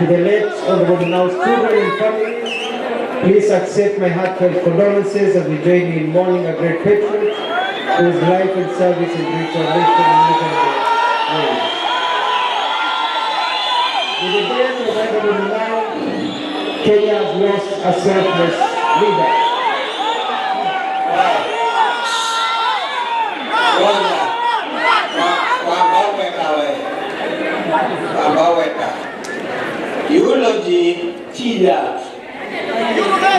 To the late Honorable Munao's children and family, please accept my heartfelt condolences as we join you in mourning a great patriot whose life and service enriched our nation in many ways. With the death of Honorable Munao, Kenya has lost a selfless leader. Eulogy tida.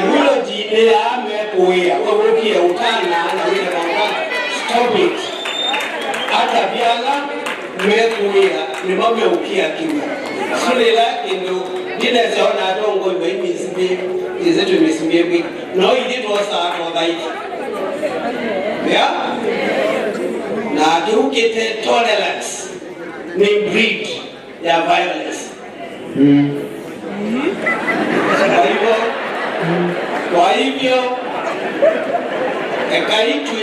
Eulogy ne ame kuya. Wewe utana na wile manga. Stop it. Hata biala mekuya ni mambo ukia kimya. Sulela ino dine zona dongo iwe izetu misimbi no iditosa kwa gaiti. Yeah? Na kiukite tolerance ni breed ya violence. Kwa hivyo ekaitwi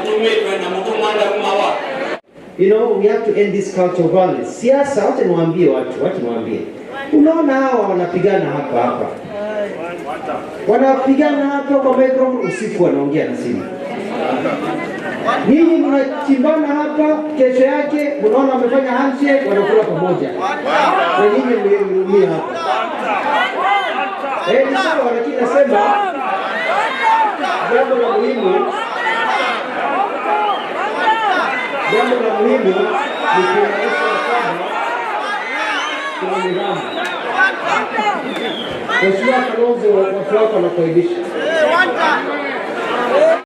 utumitwe na mtu mwanda kumawa. You know, we have to end this culture of violence. Siasa, wacha niwaambie watu, wacha niwaambie. Unaona hawa wanapigana hapa hapa. Wanapigana hapa kwa microphone usiku wanaongea na simu. Ninyi mnachimbana hapa, kesho yake mnaona wamefanya handshake wanakula pamoja. Na ninyi mliumia hapa. Ni sawa, lakini nasema jambo la muhimu, jambo la muhimu ni kuonyesha kwamba kuna nidhamu. Mheshimiwa Kalonzo, watu wako wanakuaibisha.